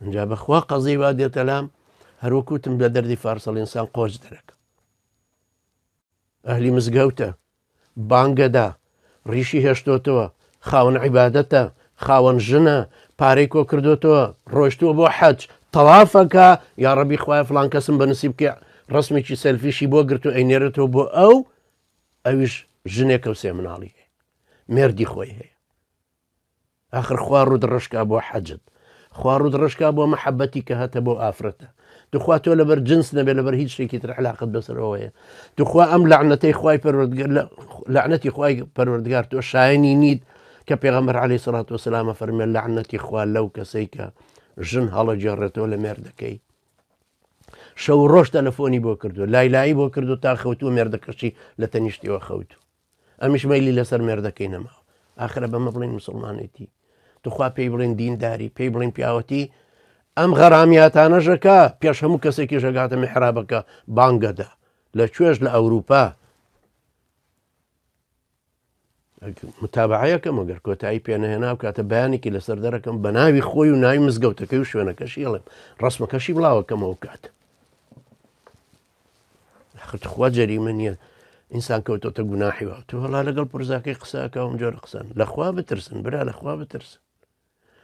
ئینجا بەخوا قەزیەی وا دێتە لام هەروەک وتم لە دەردی فارسەڵ ئینسان قۆچ دەرەکە ئەهلی مزگەوتە بانگەدا ڕیشی هێشتۆتەوە خاوەن عیبادەتە خاوەن ژنە پارەی کۆ کردوتەوە ڕۆشتووە بۆ حەج تەوافەکە یا ڕەبی خوای فلان کەسم بە نسیب بکە ڕسمێکی سێلفیشی بۆ گرت و ئەینێرێتەوە بۆ ئەو ئەویش ژنێکە و سێ مناڵی هەیە مێردی خۆی هەیە ئاخر خوا ڕوت ڕەشکا بۆ حەجت خوا ڕوت ڕەشکا بۆ مەحەبەتی کە هەتە بۆ ئافرەتە توخوا تۆ لەبەر جنس نەبێ لەبەر هیچ شتێکی تر علاقت بەسەرەوەیە توخوا ئەم لەعنەتەی خوای پەروەردگار لەعنەتی خوای پەروەردگار تۆ شایەنی نیت کە پێغەمبەر عەلەیهی سڵات وسلامە فەرمێ لەعنەتی خوا لەو کەسەی کە ژن هەڵەگێڕێتەوە لە مێردەکەی شەو ڕۆژ تەلەفۆنی بۆ کردو لای لایی بۆ کردو تا خەوتووە مێردەکەشی لە تەنیشتیەوە خەوتو ئەمیش مەیلی لەسەر مێردەکەی نەماوە ئاخرە بەمە بڵێن مسلمانێتی توخوا پێی بڵێن دینداری پێی بڵێن پیاوەتی ئەم غەرامیاتانەژەکە پێش هەموو کەسێکی ژەگاتە میحرابەکە بانگەدا لە کوێش لە ئەوروپا متابعەیەکەم ئەگەر کۆتایی پێنەهێنا و کاتە بەیانێکی لەسەر دەرەکەم بە ناوی خۆی و ناوی مزگەوتەکەی و شوێنەکەشی ئەڵێم ڕسمەکەشی بڵاوەکەمەوە کات ئەخر تخوا جەریمە نییە ئینسان کەوتۆتە گوناحی وا تۆ هەڵا لەگەڵ پرزاکەی قسەکە ئەم جۆرە قسان لەخوا بترسن برا لەخوا بترسن.